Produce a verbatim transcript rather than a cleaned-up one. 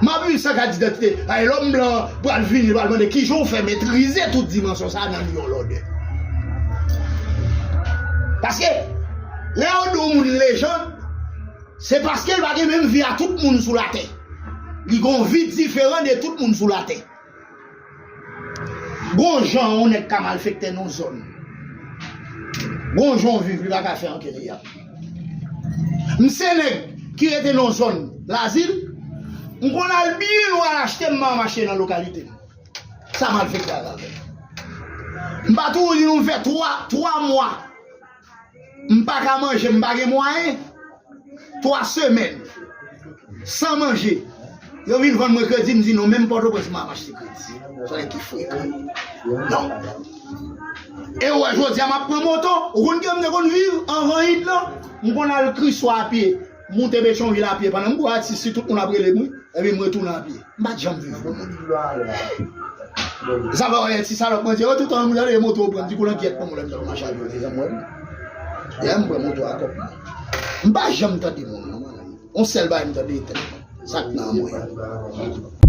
M ap viv san kat didantite. Ay, lòm blan pral vini, pral mande kijan w fè metrize tout dimansyon sa nan yon lòdè. Paske, lè yo di yon moun lejann, se paske l pa gen menm vi a tout moun sou latè. Li gen yon vi diferan de tout moun sou latè. Gon jan yon nèg ka malfektè nan zòn. Gon jan w viv, li pa ka fè ankenn erè. M se nèg ki rete nan zòn Lazil, m konn al byen lwen al achte m mamache nan lokalite m. Sa malfektè a ka fè. M pa toujou di nou m fè twa, twa mwa. M pa ka manje, m pa gen mwayen. Twa semèn san manje. Yo vin vann mwen kredi, m di non, menm Pòtoprens m ap achte kredi. Sa nèg ki frekan. Non. E w wè jodi a m ap pran moto, ou konn kijan m te konn viv anvan hit lan? M konn al Kriswa a pye, moute Petyonvil a pye, pandan m gwo atis, si tout moun ap rele m, wi. Epi m retounen a pye. M pa t janm viv pou moun. Sa fè w wè ti salòp mwen di, yo, toutan m tande moto w pran, di kou langyèt pou moun lè m t ap mache avè l, se janm wè m. Lè m pran moto a kòb mwen. M pa janm tande moun, non. On sèl bagay m tande, tèt. Sa k nan mwen an.